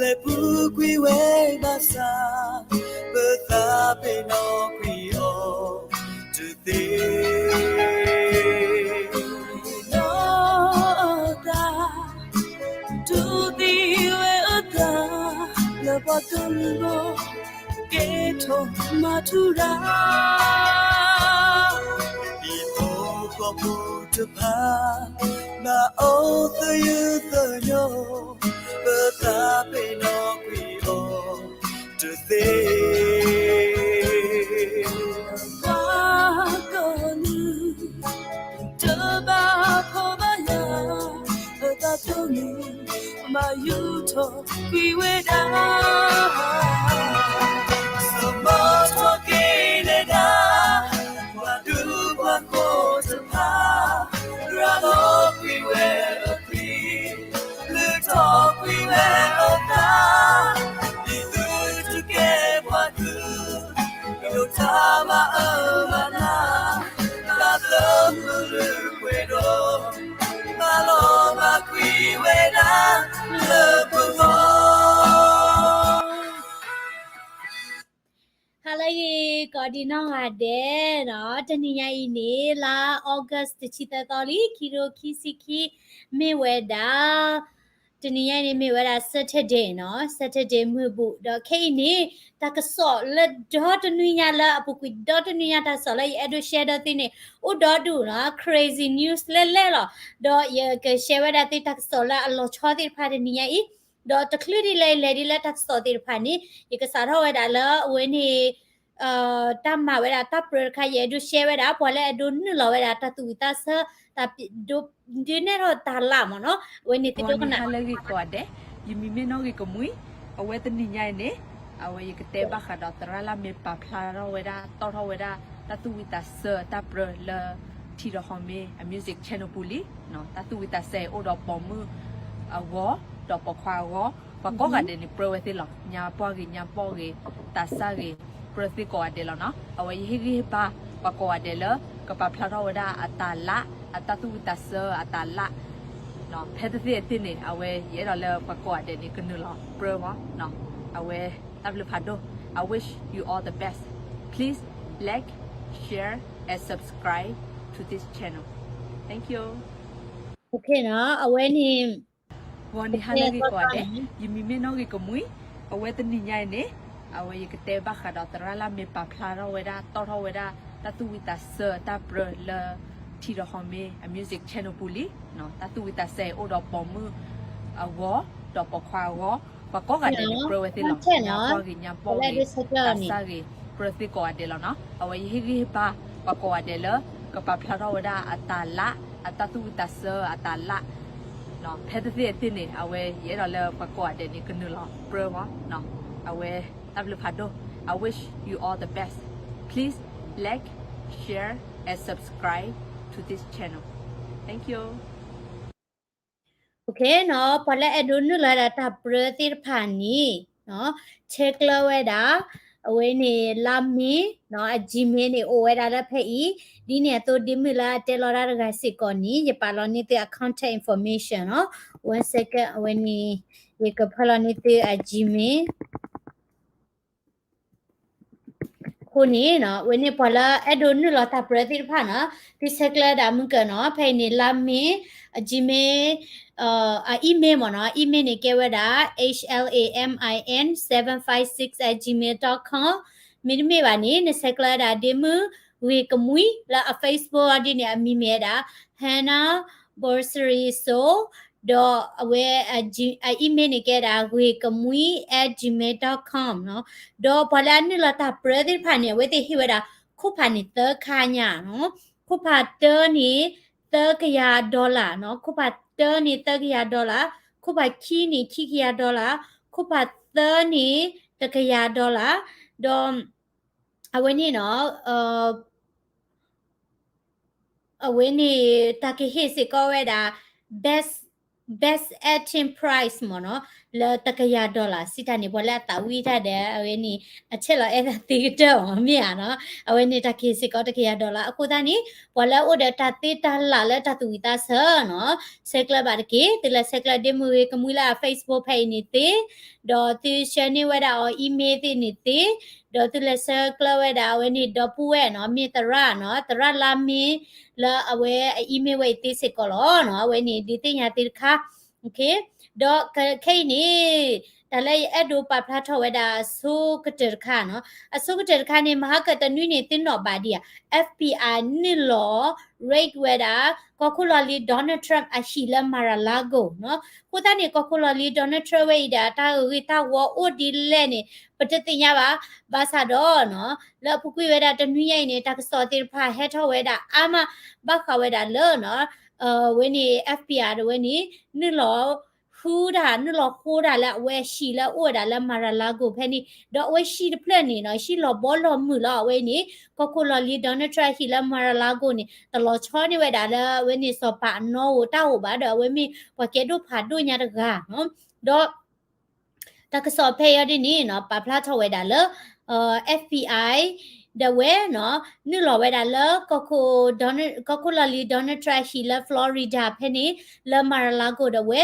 လဲၤပူၤကွံာ်ဝဲဘၣ်ဆၣ်, ပသးပ့ၤနီၣ်ကွံာ်အီၤတသ့. နီၢ်တၢ် တူၢ်သံဝဲအသး လၢပှၤကလုာ်အဂီၢ် ကဲထီၣ်မၤထူရၤ ဟံၣ်ဖိဃီဖိတဖၣ် ဘၣ်အိၣ်သယုၢ်သညိ, ပသးပ့ၤနီၣ်ကွံာ်အီၤတသ့. ပှၤကလုာ် တဘၣ်ဖှီၣ်ဘၣ်ယာ် ပသးတိၢ်န့ၣ် မၤယူာ်ထီၣ်ကွံာ်ဝဲဒၣ် စီၤမီထီၣ်က့ၤနဲဒၣ် ပှၤဒူပှၤကိၢ်တဖၣ် ရၤလီၤကွံာ်ဝဲအသွံၣ်, လုၢ်ထီၣ်ကွံာ်ဝဲအသး, ဒ်သုတကဲပှၤကလုာ် ဒိၣ်တၢ်မၤအၢမၤနး, တၢ်သၢမုၢ်လုၢ်ပှဲၤဒီး မၤလီၤမၢ်ကွံာ်ဝဲဒၣ်လၢပဂီၢ်. ဟါလၢအဂ့ၤ ကိးဒံးနီၢ်ဂၤဒဲးနီၤ, တနံၤညါအံၤန့ၣ် လါ August တဆံသၢသီလံ ခံကထိခံဆံခံ မ့ၢ်ဝဲဒၣ် တနံၤညါအံၤန့ၣ်မ့ၢ်ဝဲဒၣ် Saturday နီၤ, Saturday မုၢ်ဘူၣ် ဒီးခဲအံၤန့ၣ် တၢ်ကစီၣ်လၢဒီတနွံညါလၢအပူၤကွံာ် ဒီတနွံညါတၢ်ကစီၣ်လၢယအဲၣ်ဒိး share ဒီးသုန့ၣ် အိၣ်ဒီဒူၣ်နီၤ, crazy news လဲၣ်လဲၣ်လီၤ. ဒီးယက share ဝဲဒၣ်သုတၢ်ကစီၣ်လၢအလီၤဆီသ့ၣ်တဖၣ်တနံၤညါအံၤ, ဒီးတချုးဒ်လဲၣ်လဲၣ်ဒ်လၢတၢ်ကစီၣ်သ့ၣ်တဖၣ်န့ၣ် ယကစးထီၣ်ဝဲဒၣ်လၢအဝဲန့ၣ် တၢ်မၤဝဲဒၣ်တၢ်ပြၢတခါ ယအဲၣ်ဒိး share ဝဲဒၣ် ပှၤလၢအဲၣ်ဒိးနုာ်လီၤဝဲဒၣ်တၢ်သူၣ်ဝံၣ်သးဆၢ တၢ်ဒိးဒုးနဲၣ်ထီၣ်တၢ်လၢ်မ့ၢ်နီၤ, အဝဲန့ၣ်သုဒိကနၣ် ဂီၤနံၤဟါလၢအဂ့ၤကိးဂၤဒဲး, ယမံၤမ့ၢ်နီၢ်ဂ့ၤကမှံ, အဝဲတနံၤညါအံၤန့ၣ် အဝဲယကတဲဘၣ်ဃးဒီးသရၣ်လၢမ့ၢ်ပာ်ဖျါထီၣ်ဝဲဒၣ် တီၣ်ထီၣ်ဝဲဒၣ် တၢ်သူၣ်ဝံၣ်သးဆၢတၢ်ပြၢလၢ ထံဒီးဟီမ့ၢ် အ music channel ပူၤလံ, တၢ်သူၣ်ဝံၣ်သးဆၢအံၤအိၣ်ဒီးပိာ်မုၣ်အဂီၢ် ဒီးပိာ်ခွါအဂီၢ်, ပှၤကိးဂၤဒဲးန့ၣ် ပြၢဝဲသ့လီၤ, ညါပှၢ်ဂ့ၤ ညါဘီၣ်ဂ့ၤ သးစၢ်ဂ့ၤ ပြၢသ့ကိးဂၤဒဲးလီၤနီၤ. အဝဲယဟ့ၣ်ဂံၢ်ဟ့ၣ်ဘါ ပှၤကိးဂၤဒဲးလၢ ကပာ်ဖျါထီၣ်ဝဲဒၣ်အတၢ်လၢ် အတၢ်သူၣ်ဝံၣ်သးဆၢအတၢ်လၢ် ဖဲတသ့အသ့ၣ်န့ၣ် အဝဲယအဲၣ်ဒိးလၢပှၤကိးဂၤဒဲးန့ၣ် ကနုာ်လီၤပြၢမ့ၢ်နီၤ, အဝဲတၢ်ဘျုးဖးဒိၣ်, I wish you all the best, please like, share and subscribe to this channel, thank you. အဝဲန့ၣ် ဂီၤနံၤဟါလၢအဂ့ၤကိးဂၤဒဲး, ယမံၤမ့ၢ်နီၢ်ဂ့ၤကမှံ, အဝဲတနံၤညါအံၤန့ၣ် အဝဲယကတဲဘၣ်ဃးဒီးသရၣ်လၢမ့ၢ်ပာ်ဖျါထီၣ်ဝဲဒၣ် တီၣ်ထီၣ်ဝဲဒၣ် တၢ်သူၣ်ဝံၣ်သးဆၢတၢ်ပြၢလၢ ထံဒီးဟီမ့ၢ် အ music channel ပူၤလံ, တၢ်သူၣ်ဝံၣ်သးဆၢအံၤအိၣ်ဒီးပိာ်မုၣ်အဂီၢ် ဒီးပိာ်ခွါအဂီၢ်, ပှၤကိးဂၤဒဲးန့ၣ် ပြၢဝဲသ့လီၤ, ညါပှၢ်ဂ့ၤ ညါဘီၣ်ဂ့ၤ သးစၢ်ဂ့ၤ ပြၢသ့ကိးဂၤဒဲးလီၤနီၤ. အဝဲယဟ့ၣ်ဂံၢ်ဟ့ၣ်ဘါ ပှၤကိးဂၤဒဲးလၢ ကပာ်ဖျါထီၣ်ဝဲဒၣ်အတၢ်လၢ် အတၢ်သူၣ်ဝံၣ်သးဆၢအတၢ်လၢ် ဖဲတသ့အသ့ၣ်န့ၣ် အဝဲယအဲၣ်ဒိးလၢပှၤကိးဂၤဒဲးန့ၣ် ကနုာ်လီၤပြၢမ့ၢ်နီၤ, အဝဲတၢ်ဘျုးဖးဒိၣ်, I wish you all the best, please like, share and subscribe to this channel, thank you. ပှၤလၢအဲၣ်ဒိးနုာ်လီၤဝဲဒၣ်တၢ်ပြၢသ့ၣ်တဖၣ်န့ၣ် ဆဲးကျၢဝဲဒၣ် အဝဲန့ၣ် လါမ့ၤ အ Gmail န့ၣ် အိၣ်ဝဲဒၣ်လၢဖဲအံၤ, ဒ်န့ၣ်အသိးဒ့မုၣ်လၢအတဲလီၤတၢ်တဂၤစ့ၢ်ကီးန့ၣ် ယပာ်လီၤန့ၢ်သုအ contact information နီၤ, one second အဝဲန့ၣ် ယကဖၢလီၤန့ၢ်သုအ Gmail အဃိန့ၣ်နီၤ, အဝဲန့ၣ်ပှၤလၢအဲၣ်ဒိးနုာ်လီၤတၢ်ပြၢသ့ၣ်တဖၣ်နီၤ, သုဆဲးကျၢဒၣ်မုၢ်ကၢနီၤ, ဖဲအံၤန့ၣ် လါမ့ၤ အ Gmail အ email မ့ၢ်နီၤ, email န့ၣ်ကဲဝဲဒၣ် H L A M I N seven five six at gmail dot com, မ့တမ့ၢ်ဘၣ်န့ၣ် နဆဲးကျၢဒၣ်ဒ့မုၣ်ဂ့ၤကမှံလၢအ Facebook ဒ်န့ၣ် အမံၤမ့ၢ်ဝဲဒၣ် Hannah Borsari So ဒီးအဝဲ အ email န့ၣ်ကဲဒၣ် ဂ့ၤကမှံ at gmail dot com နီၤ, ဒီးပှၤလၢအနုာ်လီၤတၢ်ပြၢသ့ၣ်တဖၣ်န့ၣ် အဝဲသ့ၣ်ဟ့ၣ်ဝဲဒၣ် ခိၣ်ဖးန့ၣ်သၢခါညါနီၤ, ခိၣ်ဖးတၢန့ၣ် သၢကယၤ dollar နီၤ, ခိၣ်ဖးတၢန့ၣ် သၢကယၤ dollar, ခိၣ်ဖးခံန့ၣ် ခံကယၤ dollar, ခိၣ်ဖးသၢန့ၣ် တကယၤ dollar, ဒီး အဝဲန့ၣ်နီၤ အဝဲန့ၣ် တၢ်ကဟ့ၣ်စ့ၢ်ကီးဝဲဒၣ် best, best acting prize မ့ၢ်နီၤ, လၢတကယၤ dollar စံးတၢ်န့ၣ် ပှၤလၢအသးဝံၣ်တၢ်ဒီး အဝဲန့ၣ် အဆဲးလီၤအဲၣ်သးသ့ကတၢၢ်မ့ၢ်ဧါနီၤ, အဝဲန့ၣ်တၢ်က့ၤစ့ၢ်ကီးတကယၤ dollar အဃိသတးန့ၣ် ပှၤလၢအိၣ်ဒီးတၢ်သ့တၢ်လၢ်လၢတၢ်သူၣ်ဝံၣ်သးဆၢနီၤ, ဆဲးကျၢဘၣ်တက့ၢ်, သုလဲၤဆဲးကျၢဒ့မုၢ်ဂ့ၤကမှံလၢအ Facebook ဖဲအံၤန့ၣ်သ့, ဒီးသု share န့ၢ်ဝဲဒၣ်အီၤ email သ့ၣ်န့ၣ်သ့, ဒီးသုလဲၤဆဲးကျၢဝဲဒၣ်အဝဲန့ၣ် ဒီပုၢ်ဝဲၢ်နီၤ, မ့ၢ်သရၣ်နီၤ, သရၣ်လါမ့ၢ်လၢအဝဲအ email ဝဲအံၤသ့စ့ၢ်ကီးလီၤနီၤ, အဝဲန့ၣ်ဒုးသ့ၣ်ညါသုတခါ ဒီးခဲအံၤန့ၣ် တၢ်လၢယအဲၣ်ဒိးပာ်ဖျါထီၣ်ဝဲဒၣ်အဆိကတၢၢ်တခါနီၤ, အဆိကတၢၢ်တခါန့ၣ် မဟါကတနွံန့ၣ် သုနီၣ်ဘၣ်ဒံးဧါ, FBI နုာ်လီၤ raid ဝဲဒၣ် ကီၢ်ခိၣ်လီၢ်လံၤ Donald Trump အဟံၣ်လၢ Mar-a-Lago နီၤ, အဃိသတးန့ၣ် ကီၢ်ခိၣ်လီၢ်လံၤ Donald Trump ဝဲအံၤဒီး တၢ်ဂ့ၢ်တၢ်ဝီအိၣ်ဒ်လဲၣ်န့ၣ် ပတသ့ၣ်ညါဘၣ်, ဘၣ်ဆၣ်ဒီးနီၤ လၢအပူၤကွံာ်ဝဲဒၣ်တနွံညါအံၤန့ၣ် တၢ်ကစီၣ်သ့ၣ်တဖၣ်ဟဲထီၣ်ဝဲဒၣ်အါမး ဘၣ်ဃးဝဲဒၣ်လၢနီၤ အဝဲန့ၣ် FBI တဝဲန့ၣ် နုာ်လီၤ ဟူတၢ် နုာ်လီၤဃိတၢ်လၢအဝဲအဟံၣ်လၢအအိၣ်ဝဲဒၣ်လၢ Mar-a-Lago ဖဲန့ၣ်, ဒီးအဝဲဟံၣ်တဖျၢၣ်န့ၣ်နီၤ ဟံၣ်လီၤဘီလီၤမုၢ်လီၤ အဝဲအံၤန့ၣ် ကီၢ်ခိၣ်လီၢ်လံၤ Donald Trump အဟံၣ်လၢ Mar-a-Lago န့ၣ် တလီၤဆီန့ၢ်ဝဲဒၣ်လၢအဝဲန့ၣ်စီၤပၤအနီၢ်ဧိၤတၢ်ဧိၤဘၣ် ဒီးအဝဲမ့ၢ်ပှၤကဲဒိၣ်ဖးဒိၣ်ညါတဂၤနီၤ, ဒီး တၢ်ကစီၣ်ဖဲအံၤဒ်န့ၣ်နီၤ ပာ်ဖျါထီၣ်ဝဲဒၣ်လၢ FBI ဒၣ်ဝဲနီၤ နုာ်လီၤဝဲဒၣ်လၢ ကီၢ်ခိၣ်လီၢ်လံၤ Donald Trump အဟံၣ်လၢ Florida ဖဲန့ၣ် လၢ Mar-a-Lago ဒၣ်ဝဲ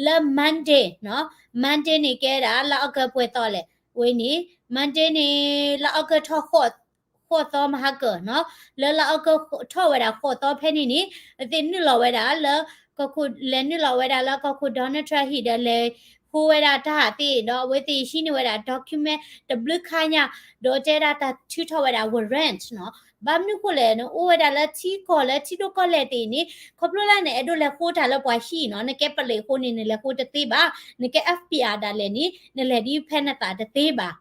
လၢ Monday နီၤ, Monday န့ၣ်ကဲဒၣ် လါအီကူးပှဲၤသီလဲၣ်, ဝဲန့ၣ် Monday န့ၣ် လါအီကူးထီၣ် ဃိးသီမဟါကၢၤနီၤ, လၢလါအီကူးထီၣ်ဝဲဒၣ်ဃိးသီဖဲန့ၣ်န့ၣ် အဝဲသ့ၣ်နုာ်လီၤဝဲဒၣ်လၢ ကီၢ်ခိၣ် လဲၤနုာ်လီၤဝဲဒၣ်လၢကီၢ်ခိၣ် Donald Trump ဟံၣ်ဒီးလဲၤဃိဝဲဒၣ်တၢ်သ့ၣ် ဒီးအဝဲသ့ၣ်ဟံးန့ၢ်ဝဲဒၣ် document တဘျုးခါညါ, ဒီးတဲဒၣ်တၢ်ထုးထီၣ်ဝဲဒၣ် warrant နီၤ, ဘၣ်မနုၤဃိလဲၣ် နအိၣ်ဝဲဒၣ်လၢထံကီၢ်လၢထံဒိၣ်ကီၢ်လဲၢ်သ့ၣ်န့ၣ် ခီဖျိလၢနအဲၣ်ဒိးလဲၤဃိတၢ်လၢပှၤဟံၣ်နီၤ, နကဲပလံးအဃိန့ၣ် နလဲၤဃိတသ့ဘၣ်, နကဲ FBI ဒၣ်လဲာ်န့ၣ် နလဲၤဒ်ဖဲနသးတသ့ဘၣ်,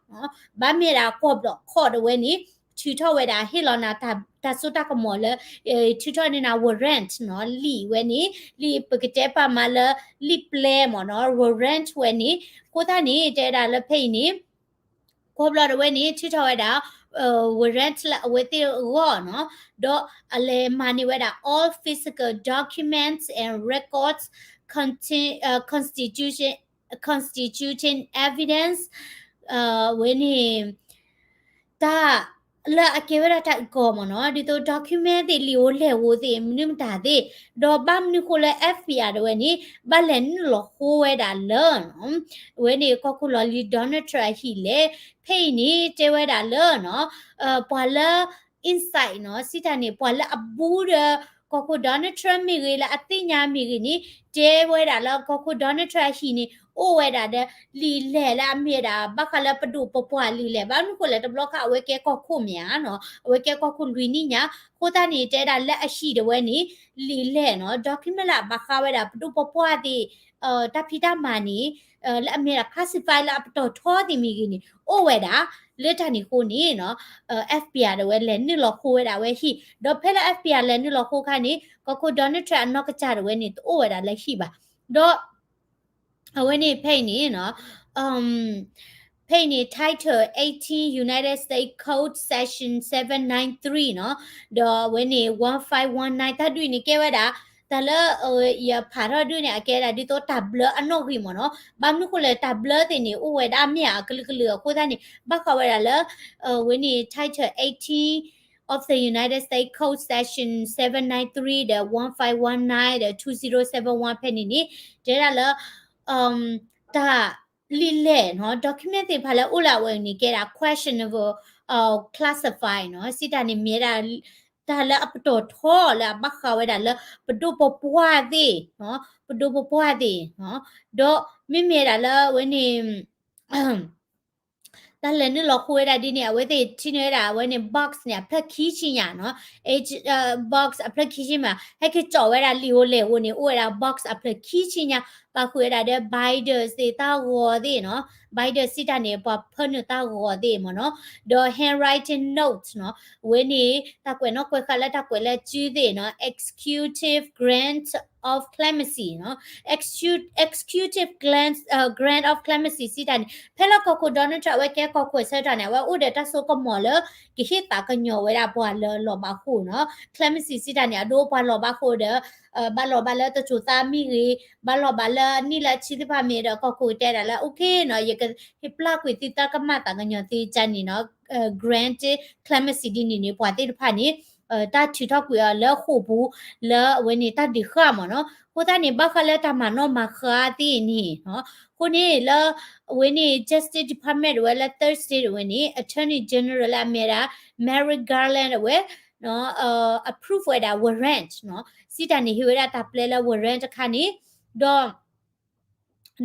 ဘၣ်မ့ၢ်ဒၣ်ကီၢ်ဘျီၣ်ခီၣ်ဒၣ်ဝဲန့ၣ် ထုးထီၣ်ဝဲဒၣ်ဟ့ၣ်လီၤနၤတၢ်စိတၢ်ကမီၤလၢ ထုးထီၣ်န့ၢ်နၤ warrant နီၤ, လံာ်ဝဲန့ၣ် လံာ်ပကတဲပာ်မးလၢ လံာ်ပျဲမ့ၢ်နီၤ, warrant ဝဲန့ၣ်, အဃိသတးန့ၣ် တဲဝဲဒၣ်လၢဖဲအံၤန့ၣ် ကီၢ်ဘျီၣ်ဒၣ်ဝဲန့ၣ် ထုးထီၣ်ဝဲဒၣ် warrant လၢအဝဲသ့ၣ်အဂီၢ်နီၤ, ဒီးအလဲၤမၤန့ၢ်ဝဲဒၣ် all physical documents and records conti- constitution constituting evidence ဝဲန့ၣ် တၢ်လၢအကဲဝဲဒၣ်တၢ်အုၣ်ကီၤမ့ၢ်နီၤ, ဒ်သိး document သ့ၣ် လံာ်ဧိၤလဲၢ်ဧိၤသ့ၣ် မနုၤမတၤသ့ၣ်, ဒီးဘၣ်မနုၤဃိလၢ FBI ဒၣ်ဝဲန့ၣ် ဘၣ်လဲၤနုာ်လီၤဃိဝဲဒၣ်လၢ အဝဲန့ၣ်ကီၢ်ခိၣ်လီၢ်လံၤ Donald Trump အဟံၣ်လဲၣ်, ဖဲအံၤန့ၣ် တဲဝဲဒၣ်လၢနီၤ ပှၤလၢ inside နီၤ, စံးတၢ်န့ၣ် ပှၤလၢအဘူးဒီး ကီၢ်ခိၣ် Donald Trump မ့ၢ်ဂ့ၤ လၢအသ့ၣ်ညါမ့ၢ်ဂ့ၤန့ၣ် တဲဝဲဒၣ်လၢကီၢ်ခိၣ် Donald Trump အဟံၣ်န့ၣ် အိၣ်ဝဲဒၣ်ဒီး လံာ်လဲၢ်လၢအမ့ၢ်ဝဲဒၣ် ဘၣ်ဃးလၢပဒိၣ်ပပှၢ်လံာ်လဲၢ်, ဘၣ်မနုၤဃိလဲၣ် တဘျီခါအဝဲကဲကီၢ်ခိၣ်မ့ၢ်ဧါနီၤ, အဝဲကဲကီၢ်ခိၣ်လွံၢ်နံၣ်ညါ, အဃိသတးန့ၣ် တဲဒၣ်လၢအဟံၣ်ဒၣ်ဝဲန့ၣ် လံာ်လဲၢ်နီၤ document လၢအဘၣ်ဃးဝဲဒၣ် ပဒိၣ်ပပှၢ်သ့ၣ် တၢ်ဖံးတၢ်မၤန့ၣ် လၢအမ့ၢ်ဒၣ် classify လၢအပတီၢ်ထီသ့ၣ်မ့ၢ်ဂ့ၤန့ၣ် အိၣ်ဝဲဒၣ် လၢတၢ်န့ၣ်အဃိန့ၣ်နီၤ FBI ဒၣ်ဝဲလဲၤနုာ်လီၤဃိဝဲဒၣ်အဝဲဟံၣ်, ဒီးဖဲလၢ FBI လဲၤနုာ်လီၤဃိအခါန့ၣ် ကီၢ်ခိၣ် Donald Trump အနီၢ်ကစၢ်ဒၣ်ဝဲန့ၣ် တအိၣ်ဝဲဒၣ်လၢဟံၣ်ဘၣ်, ဒီး အဝဲန့ၣ်ဖဲအံၤန့ၣ်နီၤ ဖဲအံၤန့ၣ် Title eighteen United States Code Section seven nine three နီၤ, ဒီးအဝဲန့ၣ် one five one nine တၢ်ဒုးန့ၣ်ကဲဝဲဒၣ် တၢ်လၢ ယဖးထီၣ်ဒုးန့ၣ် အကဲဒၣ်ဒ်သိးတၢ်ဘျၢအနီၣ်ဂံၢ်မ့ၢ်နီၤ, ဘၣ်မနုၤဃိလဲၣ် တၢ်ဘျၢသ့ၣ်န့ၣ် အိၣ်ဝဲဒၣ်မ့ၢ်အကလုာ်ကလုာ်အဃိသတးန့ၣ် ဘၣ်ဃးဝဲဒၣ်လၢ အဝဲန့ၣ် Title eighteen of the United States Code Section seven nine three ဒီး one five one nine ဒီး two zero seven one ဖဲန့ၣ်န့ၣ် တဲဒၣ်လၢ တၢ်လံာ်လဲၢ်နီၤ document သ့ၣ်တဖၣ်လၢအိၣ်လၢအဝဲန့ၣ် ကဲဒၣ် questionable classify နီၤ, စံးတၢ်န့ၣ်မ့ၢ်ဒၣ် တၢ်လၢအပတီၢ်ထီလၢအဘၣ်ဃးဝဲဒၣ်လၢ ပဒိၣ်ပပှၢ်သ့ၣ်, ပဒိၣ်ပပှၢ်သ့ၣ်, ဒီးမ့မ့ၢ်ဒၣ်လၢအဝဲန့ၣ် တၢ်လဲၤနုာ်လီၤဃိဝဲဒၣ်ဒ်န့ၣ် အဝဲသ့ၣ်ထံၣ်န့ၢ်ဝဲဒၣ် အဝဲန့ၣ် box န့ၣ် အဖျၢၣ်ခံဆံညါနီၤ, box အဖျၢၣ်ခံဆံမး ဟဲက့ၤကၠီၣ်ဝဲဒၣ်လံာ်ဧိၤလဲၢ်ဧိၤန့ၣ် အိၣ်ဝဲဒၣ် box အဖျၢၣ်ခံဆံညါ ပာ်ဃုာ်ဝဲဒၣ်ဒီး Biden သ့ၣ်တၢ်ဂီၤသ့ၣ်နီၤ, Biden စံးတၢ်န့ၣ် ပှၤဖၢနုာ်တၢ်ဂီၤသ့ၣ်မ့ၢ်နီၤ, ဒီး handwriting note နီၤ, အဝဲန့ၣ် တၢ်ကွဲးနီၣ်ကွဲးဃာ်လၢတၢ်ကွဲးလၢစုသ့ၣ်နီၤ, executive grant of Clemency နီၤ, Execu- Executive Grant, အ grant of Clemency စံးတၢ်န့ၣ် ဖဲလၢကီၢ်ခိၣ် Donald Trump အဝဲကဲကီၢ်ခိၣ်အဆၢကတီၢ်န့ၣ် အဝဲအိၣ်ဒီးတၢ်စိကမီၤလၢ ကဟ့ၣ်သးကညီၤဝဲဒၣ်ပှၤလၢလီၤဘၣ်ဃိာ်နီၤ, Clemency စံးတၢ်န့ၣ် အဒိပှၤလီၤဘၣ်ဃိာ်ဒီး ဘၣ်လီၤဘၣ်လၢတစိၤသးမ့ၢ်ဂ့ၤ, ဘၣ်လီၤဘၣ်လၢအနံၣ်လၢအဆံသ့ၣ်တဖၣ်မ့ၢ်ဒီး ကီၢ်ခိၣ်ကတဲဒၣ်လၢ okay နီၤ, ယကဟ့ၣ်ပျၢ်ကွံာ်သုတၢ်ကမၣ်သးကညီၤသ့ကန့ၣ်နီၤ, grant clemency ဒ်န့ၣ်န့ၣ် ပှၤသ့ၣ်တဖၣ်န့ၣ် တၢ်ထုးထီၣ်ကွံာ်အီၤလၢဃိာ်ပူၤ လၢအဝဲန့ၣ်တၢ်ဒုးဃာ်မ့ၢ်နီၤ, အဃိသတးန့ၣ် ဘၣ်ဃးလၢတၢ်မၤနီၣ်မၤဃါသ့ၣ်န့ၣ်နီၤ, အဃိန့ၣ်လၢ အဝဲန့ၣ် Justice Department တဝဲလၢ Thursday တဝဲန့ၣ် Attorney General လၢအမ့ၢ်ဒၣ် Merrick Garland တဝဲ approve ဝဲဒၣ် warrant နီၤ, စံးတၢ်န့ၣ် ဟ့ၣ်ဝဲဒၣ်တၢ်ပျဲလၢ warrant တခါန့ၣ်, ဒီး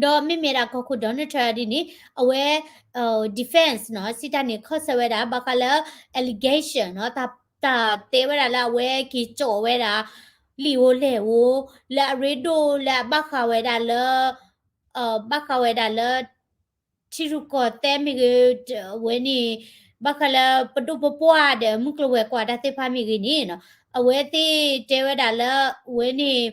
ဒီးမ့မ့ၢ်ဒၣ်ကီၢ်ခိၣ် Donald Trump ဒ်န့ၣ် အဝဲ defense နီၤ, စံးတၢ်န့ၣ် ခီၣ်ဆၢဝဲဒၣ် ဘၣ်ဃးလၢ allegation နီၤ, တၢ်တဲဝဲဒၣ်လၢအဝဲက့ၤကၠီၣ်ဝဲဒၣ် လံာ်ဧိၤလဲၢ်ဧိၤ လၢအရ့ဒိၣ်လၢအဘၣ်ဃးဝဲဒၣ်လၢ ဘၣ်ဃးဝဲဒၣ်လၢ ထံရူၢ်ကီၢ်သဲးမ့ၢ်ဂ့ၤ, အဝဲန့ၣ် ဘၣ်ဃးလၢပဒိၣ်ပပှၢ်ဒီးမုၢ်ကျိၤဝဲၤကွာ်တၢ်သ့ၣ်တဖၣ်မ့ၢ်ဂ့ၤန့ၣ်နီၤ, အဝဲသ့ၣ်တဲဝဲဒၣ်လၢ အဝဲန့ၣ်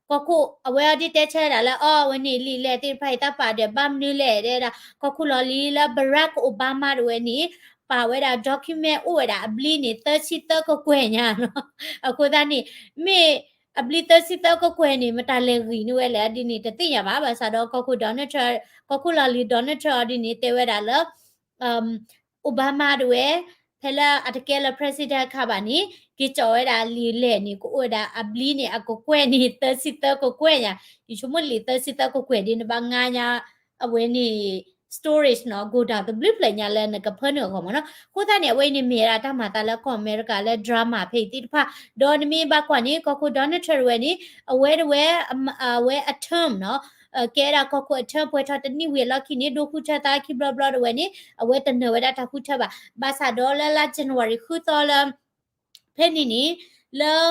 ကီၢ်ခိၣ် အဝဲအီၤဒ်တဲဆၢဒၣ်လၢ အီ အဝဲန့ၣ် လံာ်လဲၢ်သ့ၣ်တဖၣ်အံၤတၢ်ပာ်ဒီး ဘၣ်မနုၤလဲၣ် တဲဝဲဒၣ် ကီၢ်ခိၣ်လီၢ်လံၤလၢ Barack Obama တဝဲန့ၣ် ပာ်ဝဲဒၣ် document အိၣ်ဝဲဒၣ်အဘျံးန့ၣ် သၢဆံသၢကကွဲၢ်ညါနီၤ, အဃိသတးန့ၣ် မ့ၢ် အဘျံးသၢဆံသၢကကွဲၢ်န့ၣ် မတၤလဲၤဂံၢ်န့ၢ်ဝဲလဲၣ်ဒ်န့ၣ် တသ့ၣ်ညါဘၣ်. ဘၣ်ဆၣ်ဒီးကီၢ်ခိၣ် Donald Trump, ကီၢ်ခိၣ်လီၢ်လံၤ Donald Trump အီၤဒ်န့ၣ် တဲဝဲဒၣ်လၢ Obama တဝဲ ဖဲလၢအတကဲလၢ president အခါဘၣ်န့ၣ် က့ၤကၠီၣ်ဝဲဒၣ်လံာ်လဲၢ်န့ၣ် ကအိၣ်ဝဲဒၣ်အဘျံးန့ၣ် အကကွဲၢ်န့ၣ် သၢဆံသၢကကွဲၢ်ညါ, ယဆိကမိၣ်လံာ်သၢဆံသၢကကွဲၢ်ဒ်န့ၣ် ဘၣ်ငါညါ အဝဲန့ၣ် storage နီၤ ကအိၣ်ဒၣ်တဘျုးဖျၢၣ်ညါလၢနကဖၢနုာ်အဂီၢ်မ့ၢ်နီၤ. အဃိသတးန့ၣ် အဝဲအံၤန့ၣ်မ့ၢ်ဝဲဒၣ်တၢ်မၤသးလၢကီၢ်အမဲရကၤလၢ drama ဖဲအံၤသ့ၣ်တဖၣ်, ဒီးနမ့ၢ်ဘၣ်ကွၢ်န့ၣ် ကီၢ်ခိၣ် Donald Trump တဝဲန့ၣ် အဝဲတဝဲ အဝဲအ term နီၤ, ကဲဒၣ်ကီၢ်ခိၣ်အ term ပှဲၤထီၣ်တနံၣ်ဝံၤအလီၢ်ခံန့ၣ် ဒိဃုထၢသးခံဘျီဘျီတဝဲန့ၣ် အဝဲတနၢၤဝဲဒၣ်တၢ်ဃုထၢဘၣ်. ဘၣ်ဆၣ်ဒီးလၢလါ January ဃုသီလၢ ဖဲန့ၣ်န့ၣ် လၢ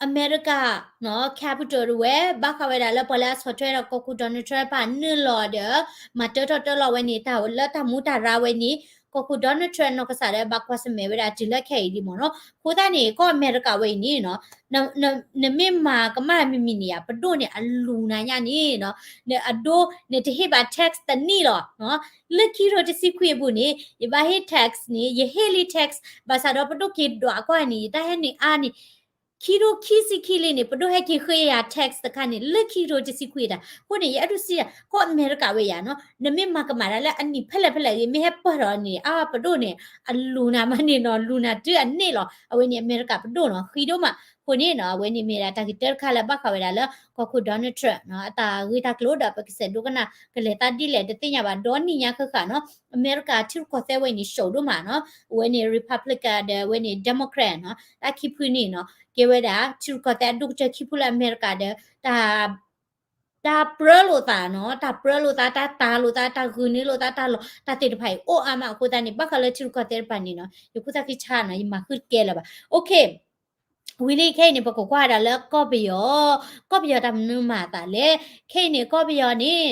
အမဲရကၤ Capitol တဝဲ ဘၣ်ဃးဝဲဒၣ်လၢပှၤလၢအဆီၣ်ထွဲဒီးကီၢ်ခိၣ် Donald Trump တဖၣ်နုာ်လီၤဒီး မၤတၢထီၣ်တၢလီၤဝဲန့ၣ် တၢ်လၢတၢ်မူတၢ်ရၢဝဲန့ၣ် ကီၢ်ခိၣ် Donald Trump နီၢ်ကစၢ်ဒီးဘၣ်ကွၢ်ဆၢၣ်မဲာ်ဝဲဒၣ်တုၤလၢခဲအံၤဒ်မ့ၢ်နီၤ. အဃိသတးန့ၣ် ကီၢ်အမဲရကၤဝဲအံၤန့ၣ်နီၤ နမ့ၢ်မၤကမၣ်မံၤမံၤန့ၣ်ဧါ ပဒိၣ်န့ၣ်အလူၤနၤညါန့ၣ်နီၤ နအဒိ နတဟ့ၣ်ဘၣ် tax တနံၣ်လီၤ. လၢခံကထိတဆံခွံအပူၤန့ၣ် ယဘၣ်ဟ့ၣ် tax န့ၣ် ယဟ့ၣ်လံ tax ဘၣ်ဆၣ်ဒီးပဒိၣ်က့ၤဒွးကွၢ်န့ၣ် ယတၢ်ဟဲနုာ်အါန့ၣ် ခံကထိခံဆံခံလံန့ၣ် ပဒိၣ်ဟဲက့ၤဃ့ယၤ tax တခါန့ၣ် လၢခံကထိတဆံခွံတၢ်. အဃိန့ၣ် ယအဲၣ်ဒိးစံးယၤ ကီၢ်အမဲရကၤဝဲယၤနီၤ နမ့ၢ်မၤကမၣ်ဒၣ်လၢအနံၣ်ဖဲလဲၣ်ဖဲလဲၣ်ဂ့ၤ မ့ၢ်ဟဲပၢၢ်ထီၣ်န့ၣ် အါ ပဒိၣ်န့ၣ် အလူၤနၤမးန့ၣ်နီၤ လူၤနၤတုၤအန့ၣ်လီၤ. အဝဲန့ၣ်အမဲရကၤပဒိၣ်နီၤ ဃံဒိၣ်မး. အဃိန့ၣ်နီၤ အဝဲန့ၣ်မ့ၢ်ဒၣ်တၢ်ဂ့ၢ်တၢတခါလၢဘၣ်ဃးဝဲဒၣ်လၢ ကီၢ်ခိၣ် Donald Trump နီၤ အတၢ်ဂ့ၢ်တၢ်ကျိၤဒီး ပကစဲးဒိကနၣ်ကလဲၤသးဒ်လဲၣ်တသ့ၣ်ညါဘၣ် ဒီနံၣ်ညါဃၣ်ဃၣ်နီၤ အမဲရကၤထံရူၢ်ကီၢ်သဲးဝဲန့ၣ် ရှုံးဒိၣ်မးနီၤ အဝဲန့ၣ် Republican ဒီးအဝဲန့ၣ် Democrat နီၤ တၢ်ခံဖုန့ၣ်နီၤ ကဲဝဲဒၣ် ထံရူၢ်ကီၢ်သဲးအဒိၣ်ကတၢၢ်ခံဖုလၢအမဲရကၤဒီး တၢ် တၢ်ပြၢလိာ်သးနီၤ တၢ်ပြၢလိာ်သး တၢ်တၤလိာ်သး တၢ်ဂုာ်န့ၢ်လိာ်သး တၢ်လီၢ် တၢ်သ့ၣ်တဖၣ်အံၤ အိၣ်အါမးအဃိသတးန့ၣ် ဘၣ်ဃးလၢထံရူၢ်ကီၢ်သဲးတဖၣ်န့ၣ်နီၤ ယခိၣ်သၣ်ခံဆါနီၤ ယမၤဃုတကဲလၢၤဘၣ်. Okay ဝံၤလံခဲအံၤန့ၣ် ပကကွၢ်ဒၣ်လၢကီၢ်ပယီၤ, ကီၢ်ပယီၤတၢ်မနုၤမၤအသးလဲၣ်. ခဲအံၤန့ၣ် ကီၢ်ပယီၤန့ၣ်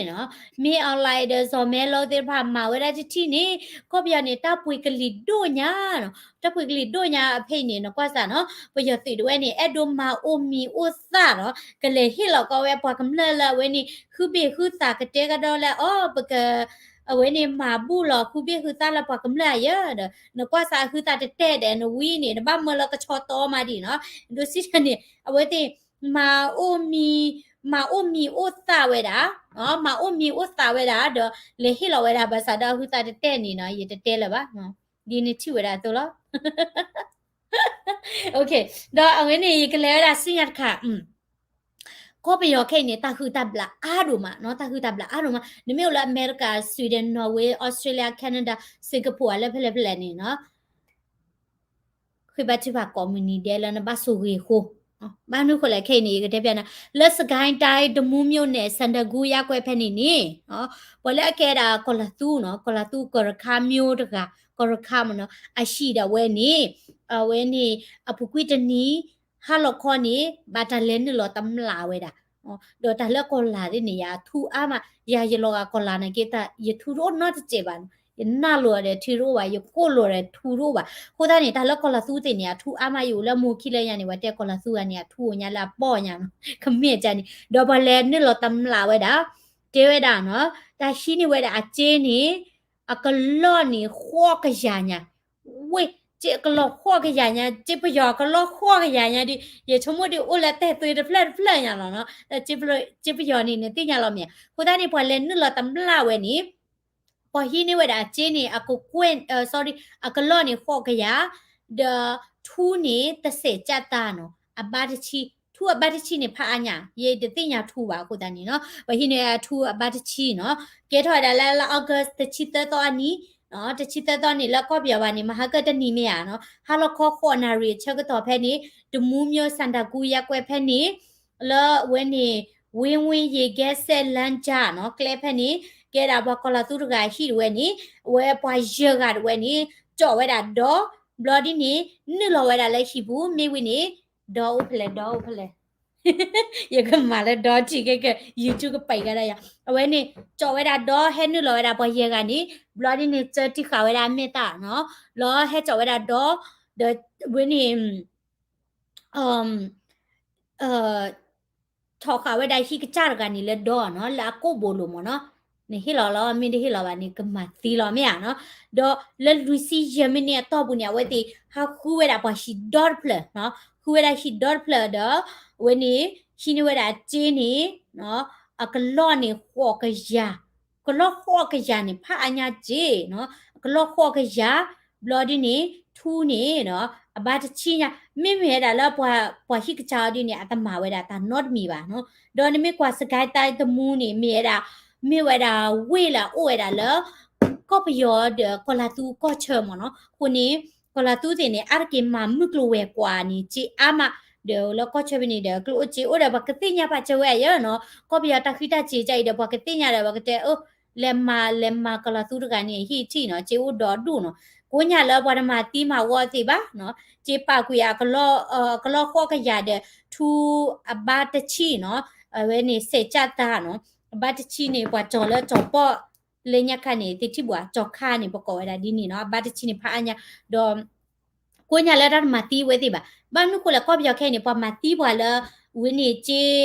နီၤ မ့ၢ် online ဒီး စီၤမဲလိသ့ၣ်တဖၣ်မၤဝဲဒၣ်တထံၣ်န့ၣ် ကီၢ်ပယီၤန့ၣ် တၢ်ပှ့ၤကလံၤဒိၣ်ညါနီၤ တၢ်ပှ့ၤကလံၤဒိၣ်ညါအဖဲအံၤန့ၣ် နကွၢ်စ့ၢ်နီၤ ပယီၤသုးတဝဲန့ၣ် အဲၣ်ဒိးမၤအိၣ်မံၤအိၣ်သၣ်နီၤ ကလဲၤဟ့ၣ်လီၤကီးဝဲပှၤကမျၢၢ်လၢအဝဲန့ၣ် ဃုဘ့ၣ်ဃုသၣ်ကတဲကဒီးလၢအီၤ ပက အဝဲန့ၣ်မၤဘူၣ်လီၤဃုဘ့ၣ်ဃုသၣ်လၢပှၤကမျၢၢ်အယၢဒီး နကွၢ်စ့ၢ်အဃုသၣ်တတဲာ်ဒီး နဝံန့ၣ် နဘၣ်မၢလၢကဆီတီမးဒံးနီၤ ဒိးစံးတၢ်န့ၣ် အဝဲသ့ၣ် မၤအိၣ်မံၤ မၤအိၣ်မံၤအိၣ်သၣ်ဝဲဒၣ် မၤအိၣ်မံၤအိၣ်သၣ်ဝဲဒၣ်ဒီး လဲၤဟ့ၣ်လီၤဝဲဒၣ် ဘၣ်ဆၣ်ဒီးအဃုသၣ်တတဲာ်န့ၣ်နီၤ ယတတဲလၢၤဘၣ် ဒ်နထံၣ်ဝဲဒၣ်အသိးလီၤ. Okay ဒီးအဝဲန့ၣ် ယကလဲၤဝဲဒၣ်စံၣ်ညါတခါ ကီၢ်ပယီၤခဲအံၤန့ၣ် တၢ်ဟုၣ်တၢ်ဘျၣ်အါဒိၣ်မးနီၤ တၢ်ဟုၣ်တၢ်ဘျၣ်အါဒိၣ်မး နမ့ၢ်အိၣ်လၢအမဲရကၤ Sweden, Norway, Australia, Canada, Singapore လၢဖဲလဲၣ်ဖဲလဲၣ်န့ၣ်နီၤ ဃ့ဘါထုကဖၣ်ကိးမုၢ်နံၤဒဲးလၢနဘၣ်ဆိၣ်ဂ့ၤအဃိ ဘၣ်မနုၤဃိလဲၣ် ခဲအံၤန့ၣ် ယကတဲပျးနၤ လၢ စစ်ကိုင်းတိုင်း တမူးမြို့နယ် စန္ဒကူရပ်ကွက် ဖဲန့ၣ်န့ၣ် ပှၤလၢအကဲဒၣ်ကီၢ်လၤသူနီၤ ကီၢ်လၤသူကီၢ်ရခါ မျိုးတဂၤ ကီၢ်ရခါမ့ၢ်နီၤ အဟံၣ်ဒၣ်ဝဲန့ၣ် အဝဲန့ၣ် အပူၤကွံာ်တနံၤ ဟါလီၤခီန့ၣ် ဘၣ်တၢ်လဲၤနုာ်လီၤတမျၢ်ဝဲဒၣ် ဒီးတၢ်လၢကီၢ်လၤသ့ၣ်န့ၣ် ယၤထူအါမး ယၤယလီၤဂာ်ကီၢ်လၤန့ၣ်က့ ယထူတအိၣ်နီတစဲးဘၣ်နီၤ ယနၢ်လိၤဒီးထံတအိၣ်ဘၣ်, ယကိၢ်လိၤဒီးထူတအိၣ်ဘၣ်. အဃိသတးန့ၣ် တၢ်လၢကီၤလၤသူသ့ၣ်န့ၣ် အထူအါမး ယအိၣ်လၢမိၢ်ခံလၢညါန့ၣ် ပှၤတဲကီၤလၤသူဂၤန့ၣ် အထူအိၣ်ညါလၢအပီၢ်ညါနီၤ, ကမ့ၢ်ကန့ၣ် ဒီးပှၤလဲၤနုာ်လီၤတမျးဝဲဒၣ် တဲဝဲဒၣ်နီၤ, တၢ်ဟံးန့ၢ်ဝဲဒၣ်အစ့န့ၣ် အကလီၢ်န့ၣ် ဃိးကယၤညါ, ဝ့ၢ် စ့အကလီၢ်ဃိးကယၤညါ, စ့ပယီၤအကလီၢ်ဃိးကယၤညါဒီး ယဆိကမိၣ်ဒ်အိၣ်လၢတဲာ်သွ့တဖျၢၣ်တဖျၢၣ်ညါလီၤနီၤ, စ့ပယီၤန့ၣ် နသ့ၣ်ညါလီၤမ့ၢ်ဧါ. အဃိသတးန့ၣ် ပှၤလဲၤနုာ်လီၤတမျးဝဲန့ၣ် ပှၤဟံးန့ၢ်ဝဲဒၣ်အစ့န့ၣ် အကကွဲၢ် sorry အကလီၢ်န့ၣ်ဃိးကယၤ, ဒီးထူန့ၣ်တစဲးကၢ်သးနီၤ, အဘါတဆံ, ထူအဘါတဆံန့ၣ်ဖးအါညါ, ယတသ့ၣ်ညါထူဘၣ်အဃိသတးန့ၣ်နီၤ, ပှၤဟံးန့ၢ်အထူအဘါတဆံနီၤ, ကဲထီၣ်ဝဲဒၣ်လၢလါ August တဆံသၢသီအနံၤ, တဆံသၢသီန့ၣ် လၢကီၢ်ပယီၤဘၣ်န့ၣ် မဟါကၢၢ်တနံၤမ့ၢ်ဧါနီၤ, ဟါလီၤခီဃိးနၣ်ရံၣ်အဆၢကတီၢ်ဖဲန့ၣ် တမူမျိၣ် စၣ်တၣ်ကူ ယါကွဲးဖဲန့ၣ် လၢအဝဲန့ၣ် ဝ့ဝ့ယ့ၤကဲစဲးလၢကၠၢနီၤ ကျဲဖဲန့ၣ် ကဲဒၣ်ပှၤကီၤလၤသူတဂၤအဟံၣ်တဝဲန့ၣ် အဝဲပှၤယဲၢ်ဂၤတဝဲန့ၣ် ကၠီးဝဲဒၣ်ဒီ ဘျီဒ်န့ၣ် နုာ်လီၤဝဲဒၣ်လၢဟံၣ်ပူၤ မ့ၢ်ဝံၤန့ၣ် ဒီအိၣ်ဖဲလဲၣ် ဒီအိၣ်ဖဲလဲၣ် ယကမၤလၢဒီထံၣ်ကဲကဲ YouTube ကပာ်ကဒါယၤ အဝဲန့ၣ် ကၠီးဝဲဒၣ်ဒီ ဟဲနုာ်လီၤဝဲဒၣ်ပှၤယဲၢ်ဂၤန့ၣ် ဘျီဒ်န့ၣ် စၢတံၢ်ဃာ်ဝဲဒၣ်အမဲာ်သၣ်နီၤ လီၤဟဲကၠီးဝဲဒၣ်ဒီ ဒီးဝဲန့ၣ် ထီၣ်ဃာ်ဝဲဒၣ်ဟံၣ်ကစၢ်တဂၤန့ၣ်လၢဒီနီၤ လၢအကိၣ်ဘိလိၤမ့ၢ်နီၤ နဟ့ၣ်လီၤလီၤ မ့ၢ်တဟ့ၣ်လီၤဘၣ်န့ၣ် ကမၤသံလီၤမ့ၢ်ဧါနီၤ ဒီးလၢလွံၢ်ဆံယဲၢ်မံးနံးအတီၢ်ပူၤန့ၣ် အဝဲသ့ၣ်ဟးဃုဝဲဒၣ်ပှၤဟံၣ်ဒီတဖျၢၣ်နီၤ ဃုဝဲဒၣ်ဟံၣ်ဒီတဖျၢၣ်ဒီး အဝဲန့ၣ် ဟံးန့ၢ်ဝဲဒၣ်စ့န့ၣ် အကလီၢ်န့ၣ်ဃိးကယၤ ကလီၢ်ဃိးကယၤန့ၣ် ဖးအါညါစ့နီၤ အကလီၢ်ဃိးကယၤ ဘျီဒ်န့ၣ် ထူန့ၣ်နီၤ အဘါတဆံညါ မ့မ့ၢ်ဝဲဒၣ်လၢပှၤဟံၣ်ကစၢ်အီၤဒ်န့ၣ် အတမၤဝဲဒၣ်တၢ်နီတမံၤဘၣ်နီၤ ဒီးနမ့ၢ်ကွၢ်စကဲတၢ်တမူန့ၣ် မ့ၢ်ဝဲဒၣ် မ့ၢ်ဝဲဒၣ်ဝ့ၢ်လၢအအိၣ်ဝဲဒၣ်လၢ ကီၢ်ပယီၤဒီးကီၤလၤသူကီၢ်ဆၢမ့ၢ်နီၤ အဃိန့ၣ် ကီၤလၤသူသ့ၣ်န့ၣ် အါတက့ၢ်မၤမုၢ်ကျိၤဝဲၤကွာ်န့ၣ် စ့အါမး ဒီးလၢကီၢ်ဆၢဖဲန့ၣ်ဒီး ကျိအိၣ်စ့အိၣ်ဒီးပှၤကသ့ၣ်ညါပာ်စၢၤဝဲယဲနီၤ ကီၢ်ပယီၤတၢ်ဃံတၢ်စ့ၤကအံၤဒီး ပှၤကသ့ၣ်ညါဒီး ပှၤကတဲအၢ လဲၤမၤ လဲၤမၤကီၤလၤသူတဂၤန့ၣ် ဟံၣ်ထံၣ်နီၤ စ့အိၣ်ဒီဒူၣ်နီၤ ကိးညါလၢပှၤတမၤသံမၤဝီသ့ၣ်ဘၣ်နီၤ စ့ပာ်ကွံာ်အကလီၢ်ဃိးကယၤဒီး ထူအဘါတဆံနီၤ အဝဲန့ၣ် စဲးကၢ်သးနီၤ အဘါတဆံန့ၣ် ပှၤကၠီၤလၢကၠီၤပီၣ် လၢညါခါန့ၣ် သ့ၣ်ထံၣ်ဘၣ် ကၠီၤခါန့ၣ် ပကိးဝဲဒၣ်ဒ်န့ၣ်နီၤ အဘါတဆံန့ၣ်ဖးအါညါ ဒီး ကိးညါလၢတၢ်တမၤသံဝဲသ့ၣ်ဘၣ် ဘၣ်မနုၤဃိလဲၣ် ကီၢ်ပယီၤခဲအံၤန့ၣ် ပှၤမၤသံပှၤလၢ ဝဲန့ၣ်စ့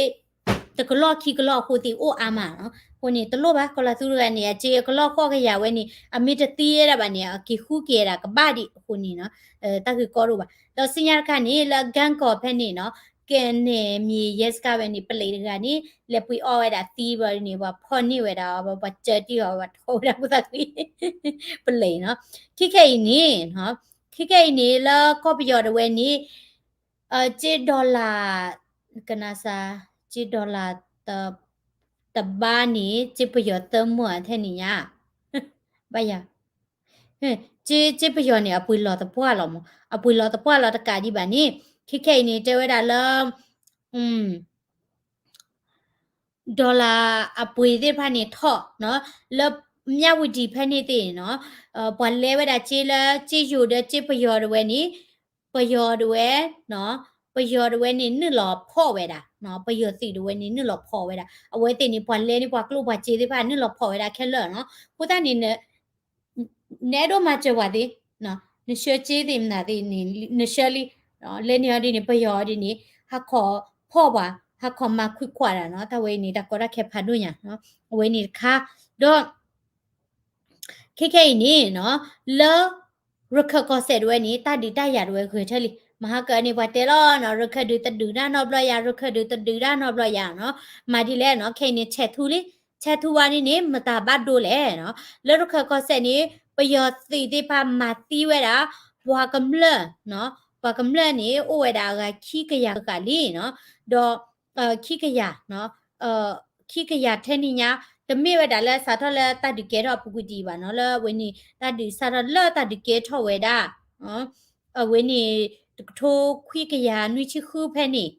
တကလီၢ်ခံကလီၢ်အဃိသ့ၣ်အိၣ်အါမးနီၤ အဃိန့ၣ် တလိၣ်ဘၣ် ကီၤလၤသူတဂၤန့ၣ် အစ့အကလီၢ်ဃိးကယၤဝဲန့ၣ် အမ့ၢ်တသံဝဲဒၣ်ဘၣ်န့ၣ် အက့ၤဃုက့ၤဝဲဒၣ်ကဘၣ်ဒံးအဃိန့ၣ်နီၤ တၢ်ဂ့ၢ်ကီတအိၣ်ဘၣ် ဒီးဆူညါတခါန့ၣ် လၢကၠၣ်ကီၢ်ဖဲန့ၣ်နီၤ ကဲန့ၣ်မ့ၢ်ယဲစကါဝဲန့ၣ် ပလံးတဂၤန့ၣ် လဲၤပှ့ၤအီၣ်ဝဲဒၣ်သံဘျီဒ်န့ၣ် ပှၤဖီၣ်န့ၢ်ဝဲဒၣ်အီၤ ပှၤစၢတံၢ်အီၤ ပှၤထီၣ်ဝဲဒၣ်ဖိသၣ်ခွံ ပလံးနီၤ ခဲခဲအံၤန့ၣ် ခဲခဲအံၤန့ၣ် လၢကီၢ်ပယီၤတဝဲန့ၣ် စ့ dollar ကနၣ်စၢ် စ့ dollar တဘါန့ၣ် စ့ပယီၤသၢမီၢ်ထဲန့ၣ်ညါ ဘၣ်ယၤ စ့ စ့ပယီၤန့ၣ် အပှ့ၤလီၤသပှၢ်လီၤမး အပှ့ၤလီၤသပှၢ်လီၤတကးဒံးဘၣ်န့ၣ် ခဲခဲအံၤန့ၣ် တဲဝဲဒၣ်လၢ dollar အပှ့ၤသ့ၣ်တဖၣ်န့ၣ်ထီၣ်နီၤ လၢ မြဝတီ ဖဲန့ၣ်သ့ၣ်နီၤ ပှၤလဲဝဲဒၣ်စ့လၢ စ့ယိၤဒီးစ့ပယီၤတဝဲန့ၣ် ပယီၤတဝဲ ပယီၤတဝဲန့ၣ် နုာ်လီၤဖီၣ်ဝဲဒၣ် ပယီၤသုးတဝဲန့ၣ် နုာ်လီၤဖီၣ်ဝဲဒၣ် အဝဲသ့ၣ်န့ၣ် ပှၤလဲန့ၣ် ပှၤကျိၣ်ပှၤစ့သ့ၣ်တဖၣ် နုာ်လီၤဖီၣ်ဝဲဒၣ်ခဲလၢာ်နီၤ အဃိသတးန့ၣ် နအဲၣ်ဒိးမၤစၢၤပှၤသ့ နဆှၢစ့သ့ၣ်မနုၤသ့ၣ်န့ၣ် နဆှၢလံ လဲန့ၢ်အီၤဒ်န့ၣ် ပယီၤအီၤဒ်န့ၣ် ဟးခီၣ်ဖီၣ်ပှၤ ဟးခီၣ်မၤခွံခွးတၢ်နီၤ တၢ်ဝဲအံၤန့ၣ် တၢ်ကီတၢ်ခဲဖးဒိၣ်ညါ အဝဲန့ၣ်တခါ ဒီး ခဲခဲအံၤန့ၣ်နီၤ လၢ ရခၢၣ်ကီၢ်စဲၣ်တဝဲန့ၣ် တၢ်ဒုးတၢ်ယၤတဝဲဂဲၤထၢၣ်လံ မဟါကၢန့ၣ် ပှၤတဲလီၤနီၤ ရခၢၣ်ဒုးတဒုးတၢ်နီတဘျီယၤ ရခၢၣ်ဒုးတဒုးတၢ်နီတဘျီယၤနီၤ မၤဒ်လဲၣ်နီၤ ခဲအံၤန့ၣ် ဆဲးထူလံ ဆဲးထူဝဲန့ၣ်န့ၣ် မတၤဘၣ်ဒိလဲၣ်နီၤ လၢရခၢၣ်ကီၢ်စဲၣ်န့ၣ် ပယီၤသုးသ့ၣ်တဖၣ်မၤသံဝဲဒၣ် ပှၤကမျၢၢ်နီၤ ပှၤကမျၢၢ်န့ၣ် အိၣ်ဝဲဒၣ်အဂၤခံကယၤဃာ်လံနီၤ ဒီး ခံကယၤ ခံကယၤထဲန့ၣ်ညါ တမ့ၢ်ဝဲဒၣ်လၢစးထီၣ်လၢတၢ်ဒုးကဲထီၣ်အပူၤကွံာ်ဒံးဘၣ်နီၤ လၢအဝဲန့ၣ် တၢ်ဒုးစးထီၣ်လၢတၢ်ဒုးကဲထီၣ်ဝဲဒၣ် အဝဲန့ၣ် တကထိခွံကယၤနွံဆံဃုဖဲန့ၣ်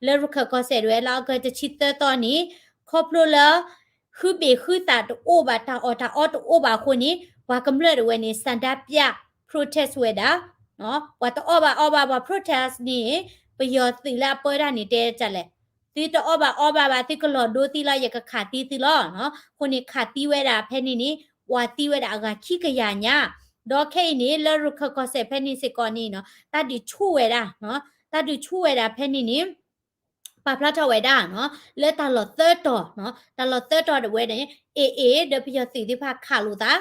လၢရခၢၣ်ကီၢ်စဲၣ်တဝဲ လၢအီကူးတဆံသၢသီန့ၣ် ခီဖျိလၢ ဃုဘ့ၣ်ဃုသးတအိၣ်ဘၣ် တၢ်အီၣ်တၢ်အီတအိၣ်ဘၣ်အဃိန့ၣ် ပှၤကမျၢၢ်တဝဲန့ၣ် ဆန္ဒပြ protest ဝဲဒၣ် ပှၤတအီၣ်ဘၣ်အီဘၣ် ပှၤ protest န့ၣ် ပယီၤသုးလၢအပၢတၢ်န့ၣ်တဲဒ်လဲၣ်, သုတအီၣ်ဘၣ်အီဘၣ်ဘၣ် သုကလီၤဒိသံလီၤ ယကခးသံသုလီၤ. အဃိန့ၣ် ခးသံဝဲဒၣ်ဖဲန့ၣ်န့ၣ် ပှၤသံဝဲဒၣ်အဂၤခံကယၤညါ, ဒီးခဲအံၤန့ၣ် လၢရခၢၣ်ကီၢ်စဲၣ်ဖဲန့ၣ်စ့ၢ်ကီးန့ၣ်နီၤ တၢ်ဒုးဆူၣ်ဝဲဒၣ်, တၢ်ဒုးဆူၣ်ဝဲဒၣ်ဖဲန့ၣ်န့ၣ် ပာ်ဖျါထီၣ်ဝဲဒၣ်နီၤ လၢတၢ်လီၢ်သၢတီၤ, တၢ်လီၢ်သၢတီၤဒၣ်ဝဲန့ၣ် AA ဒီးပယီၤသုးသ့ၣ်တဖၣ်ခးလိာ်သး,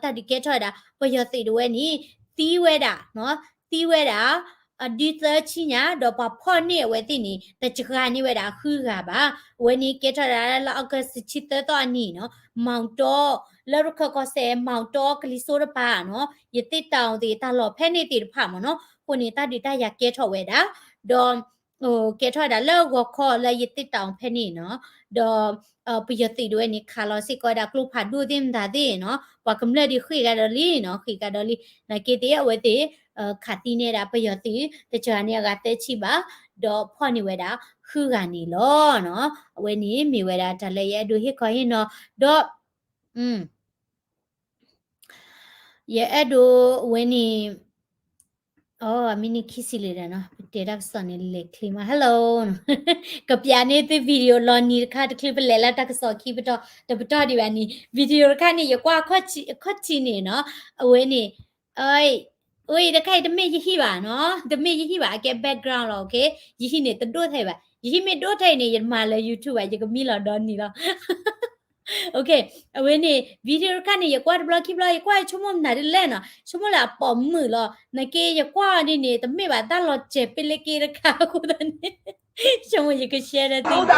တၢ်ဒုးကဲထီၣ်ဝဲဒၣ် ပယီၤသုးဒၣ်ဝဲန့ၣ် သံဝဲဒၣ်, သံဝဲဒၣ် ဒုးသၢဆံညါ ဒီးပှၤဖီၣ်န့ၢ်အဝဲသ့ၣ်န့ၣ် တစှၤန့ၢ်ဝဲဒၣ်ဃုဂၤဘၣ်. အဝဲန့ၣ်ကဲထီၣ်ဒၣ်လၢ August တဆံသၢသီအနံၤနီၤ မီၣ်တီ လၢရခၢၣ်ကီၢ်စဲၣ် မီၣ်တီ ကလံၤစိးတပၤနီၤ ရသေ့တောင်သ့ၣ် တၢ်လီၢ်ဖဲန့ၣ်သ့ၣ်တဖၣ်မ့ၢ်နီၤ အဃိန့ၣ် တၢ်ဒုးတၢ်ယၤကဲထီၣ်ဝဲဒၣ်, ဒီး ကဲထီၣ်ဝဲဒၣ်လၢဂီၤခီလၢ ရသေ့တောင် ဖဲန့ၣ်နီၤ, ဒီး ပယီၤသုးဒၣ်ဝဲန့ၣ် ခးလီၤစ့ၢ်ကီးဝဲဒၣ်ကျိဖးဒိၣ်သ့ၣ်မတၤသ့ၣ်နီၤ ပှၤကမျၢၢ်ဒုးဃ့ၣ်ကဒီးလံနီၤ ဃ့ၣ်ကဒီးလံ, နာ်က့သ့ၣ်အဝဲသ့ၣ် ခးသံန့ၢ်ဒၣ်ပယီၤသုး တစှၤန့ၢ်အဂၤသၢဆံဘၣ်, ဒီးဖီၣ်န့ၢ်ဝဲဒၣ်ဃုဂၤန့ၣ်လီၤနီၤ. အဝဲန့ၣ်မ့ၢ်ဝဲဒၣ်တၢ်လၢယအဲၣ်ဒိးဟ့ၣ်ခီဟ့ၣ်နီၤ, ဒီး ယအဲၣ်ဒိးဝဲန့ၣ်, အမံးနံးခံဆံလံဒီးနီၤ ပတဲတၢ်ကစီၣ်န့ၣ်လဲၤချ့မး hello ကပျးန့ၢ်သု video လီၤနံၤတခါတချုးပလဲၤလၢတၢ်ကစီၣ်ခံပတီၢ် တပတီၢ်ဒံးဘၣ်န့ၣ် video တခါန့ၣ် ယကွၢ်အခီၣ်ထံးန့ၣ်နီၤ အဝဲန့ၣ် အံၤတခါအံၤ တမ့ၢ်ယဟံၣ်ဘၣ်နီၤ တမ့ၢ်ယဟံၣ်ဘၣ် အကဲ background လီၤ okay ယဟံၣ်န့ၣ်တဒိၣ်ထဲအံၤဘၣ် ယဟံၣ်မ့ၢ်ဒိၣ်ထဲအံၤန့ၣ် ယတမၤလၢ YouTube ဘၣ် ယကမံလီၤဒီနံၤလီၤ okay အဝဲန့ၣ် video တခါန့ၣ် ယကွၢ်တဘျီခံဘျီ ယကွၢ်ဆိကမိၣ်မနုၤဒ်လဲၣ်နီၤ ဆိကမိၣ်လၢအပိာ်မုၣ်လီၤ နာ်က့ယကွၢ်အီၤဒ်န့ၣ် တမ့ၢ်ဘၣ်တၢ်လီၤစဲၤပ့လ့က့တခါအဃိသတးန့ၣ် ဆိကမိၣ်ယက share ဒီးသု သ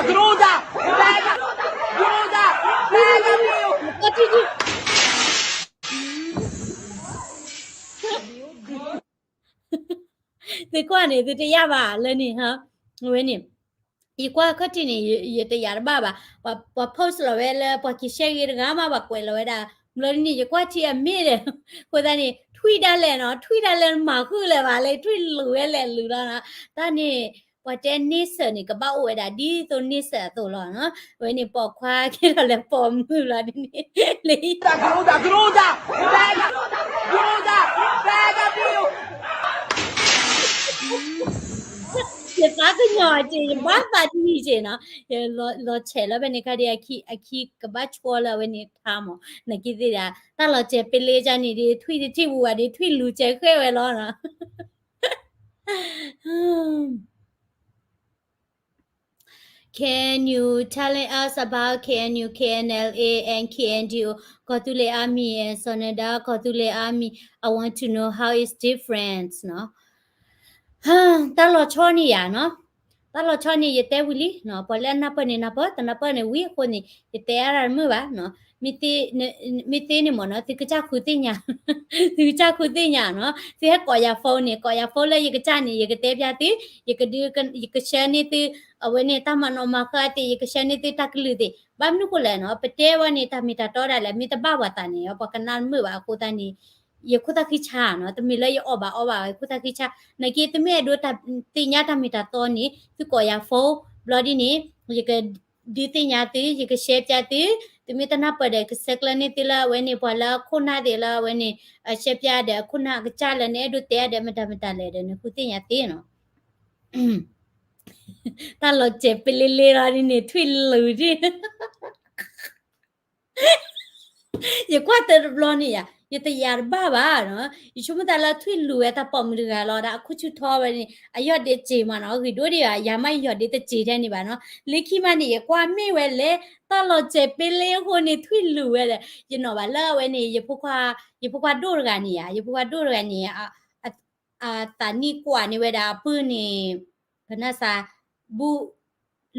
ုကွၢ်န့ၣ် သုတယာ်ဘၣ်လၢန့ၣ် ဝဲန့ၣ် ယကွၢ်ခီၣ်ထံးန့ၣ် ယတယာ်တဘၣ်ဘၣ် ပှၤ post လီၤဝဲလၢ ပှၤက့ၤ share ဂ့ၤတဂၤမး ပှၤကွဲးလီၤဝဲဒၣ် ဘျီဒ်န့ၣ် ယကွၢ်ထံအမ့ၢ်ဒီး အဃိသတးန့ၣ် ထွံၣ်ဒၣ်လဲာ်နီၤ ထွံၣ်ဒၣ်လဲာ်မၤဃုာ်လၢၤဘၣ်လၢ ထွံၣ်လူၤဝဲလဲၤလူၤလီၤနီၤ တၢ်န့ၣ် ပှၤတဲန့ဆၢၣ်န့ၣ် ကဘၣ်အိၣ်ဝဲဒၣ်ဒ်သိးန့ဆၢၣ်အသိးလီၤနီၤ ဝဲန့ၣ်ပိာ်ခွါက့ၤထီၣ်လၢပိာ်မုၣ်လီၤဒ်န့ၣ် လၢ ယသးကညီၤက့ၤ ယဘၣ်သးတမံၤက့ၤနီၤ လီၤဆဲးလၢဖဲန့ၣ်ခါဒ်အခံ အခံကဘၣ်ဆိလၢအဝဲန့ၣ်ထါမး နာ်က့သ့ၣ်ဒၣ် တၢ်လီၤစဲးပ့လ့ကန့ၣ်ဒ် ထွံၣ်တထံၣ်ပူၤဘၣ်ဒ် ထွံၣ်လူၤစဲးဃဲၣ်ဝဲလီၤနီၤ Can you telling us about K N U, K N L A and K N D O ကီၢ်သူလ့ၤ Army and Sonada ကီၢ်သူလ့ၤ Army I want to know how is different နီၤ တၢ်လီၤဆီန့ၣ်ယၤနီၤ တၢ်လီၤဆီန့ၣ် ယတဲဝံၤလံနီၤ ပှၤလၢအနၢ်ပၢၢ်န့ၣ်နၢ်ပၢၢ် တနၢ်ပၢၢ်န့ၣ်ဝံၤအဃိန့ၣ် ယတဲအါရၢ်တမုာ်ဘၣ်နီၤ မ့ၢ်သ့န့ၣ်မ့ၢ်နီၤ သုကစၢ်ဃုသ့ၣ်ညါ သုကစၢ်ဃုသ့ၣ်ညါနီၤ သုဟဲကိးယၤ phone န့ၣ် ကိးယၤ phone လၢယကစၢ်န့ၣ် ယကတဲဖျါသု ယကဒုး ယက share န့ၢ်သု အဝဲန့ၣ် တၢ်မၤနီၣ်မၤဃါသ့ၣ် ယက share န့ၢ်သုတၢ်ကလုၢ်သ့ၣ် ဘၣ်မနုၤဃိလဲၣ်နီၤ ပတဲဝဲန့ၣ် တၢ်မ့ၢ်တၢ်တီဒၣ်လဲာ် မ့ၢ်တဘၣ်ပှၤသးန့ၣ် ပှၤကနၣ်တမုာ်ဘၣ်အဃိသတးန့ၣ် ယခိၣ်သၣ်ဃံဆါနီၤ တမ့ၢ်လၢယအီၣ်ဘၣ်အီဘၣ် ယခိၣ်သၣ်ဃံဆါ နာ်က့သုမ့ၢ်အဲၣ်ဒိးသ့ၣ်ညါတၢ်မ့ၢ်တၢ်တီန့ၣ် သုကိးယၤ phone ဘျီဒ်န့ၣ် ယကဒုးသ့ၣ်ညါသု ယက share ပျါသု သုမ့ၢ်တနၢ်ပၢၢ်ဒီး ကဆဲးကျၢန့ၢ်သုလၢ အဝဲန့ၣ် ပှၤလၢအခိၣ်နၢ်သ့ၣ်လၢအဝဲန့ၣ် share ပျါဒီး အခိၣ်နၢ်အကစၢ်လၢနအဲၣ်ဒိးတဲဒီး မတၤမတၤလဲၣ်ဒီး နဃုသ့ၣ်ညါသ့နီၤ တၢ်လီၤစဲးပ့လ့လ့လီၤဒ်န့ၣ် ထွံၣ်လူၤဒ် ယကွၢ်တၢ်တဘျီန့ၣ်ယၤ ယတယာ်တဘၣ်ဘၣ်နီၤ ယဆိကမိၣ်သးလၢထွံၣ်လူၤဝဲတၢ်ပိာ်မုၣ်တဂၤလီၤဒီး အခိၣ်ဆူၣ်ထီဝဲန့ၣ် အယီၢ်ဒ့စ့ၤမးနီၤ ဂ့ၤဒိၣ်ဒံးဘၣ် ယၤမးယယီၢ်ဒ့တစ့ၤထဲန့ၣ်ဘၣ်နီၤ လၢခံမးန့ၣ် ယကွၢ်မ့ၢ်ဝဲလဲၣ် တၢ်လီၤစဲးပ့လ့အဃိန့ၣ် ထွံၣ်လူၤဝဲဒီး ယနီၣ်ဘၣ်လၢအဝဲန့ၣ် ယဖိခွါဒိၣ်တဂၤန့ၣ်ယၤ ယဖိခွါဒိၣ်တဂၤန့ၣ် အသးနံၣ်ကွၢ်န့ၢ်ဝဲဒၣ်အပုၢ်န့ၣ် ပနၢ်စၢ် ဘူး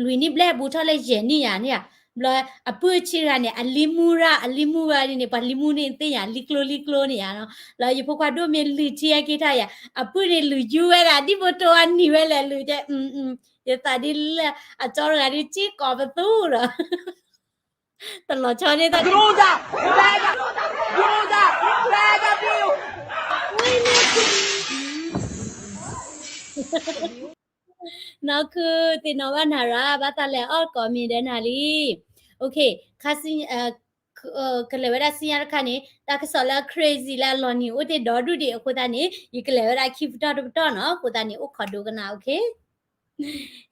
လွံၢ်နံၣ်ဘျဲၣ်ဘူးထီၣ်လၢယဲၢ်နံၣ်ယၤန့ၣ်ဧါ ဘျီ အပုၢ်ဆံးတဂၤန့ၣ် အလံမူရၣ် အလံမူရၣ်ဒ်န့ၣ် ပှၤလံမူန့ၣ်သ့ၣ်ညါ လံကျိလံကျိန့ၣ်ယၤနီၤ လၢယဖိခွါဒိၣ်မ့ၢ်လုၢ်ထံဟဲက့ၤထီၣ်ယၤ အပုၢ်န့ၣ်လုၢ်ယူဝဲဒၣ် ဒ်ဖိတိၤအနံၤဝဲလဲၣ် လုၢ်တဲ ယသးဒ်လၢ အကၠီတဂၤဒ်စ့ၢ်ကီးပသူဒီး တလီၤဆီန့ၣ်တၢ် နီၢ်ခုသ့ၣ်နီၣ်ဘၣ်နၤရၣ် ဘၣ်သးလဲၤအီၣ်ကိးမံၤဒဲးနၤလံ okay ခါဆူ ကလဲၤဝဲဒၣ်ဆူညါတခါန့ၣ် တၢ်ကစီၣ်လၢ crazy လၢအလီၤနံၤအိၣ်တ့ၢ်ဒီဒူၣ်ဒံးအဃိသတးန့ၣ် ယကလဲၤဝဲဒၣ်ခံပတီၢ်တပတီၢ်နီၤ အဃိသတးန့ၣ် အိၣ်ခိးဒိကနၣ် okay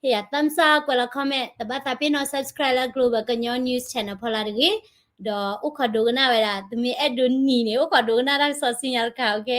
ဟ့ၣ်ယၤ thumbs up ကွဲးလီၤ comment တဘၣ်သးပ့ၤနီၣ် subscribe လၢ Global ကညီ News Channel ဖီလာ်တဂ့ၤ ဒီးအိၣ်ခိးဒိကနၣ်ဝဲဒၣ်, တမ့ၢ်အဲၣ်ဒိးနံၤန့ၣ် အိၣ်ခိးဒိကနၣ်တၢ်ကစီၣ်ဆူညါတခါ, OK?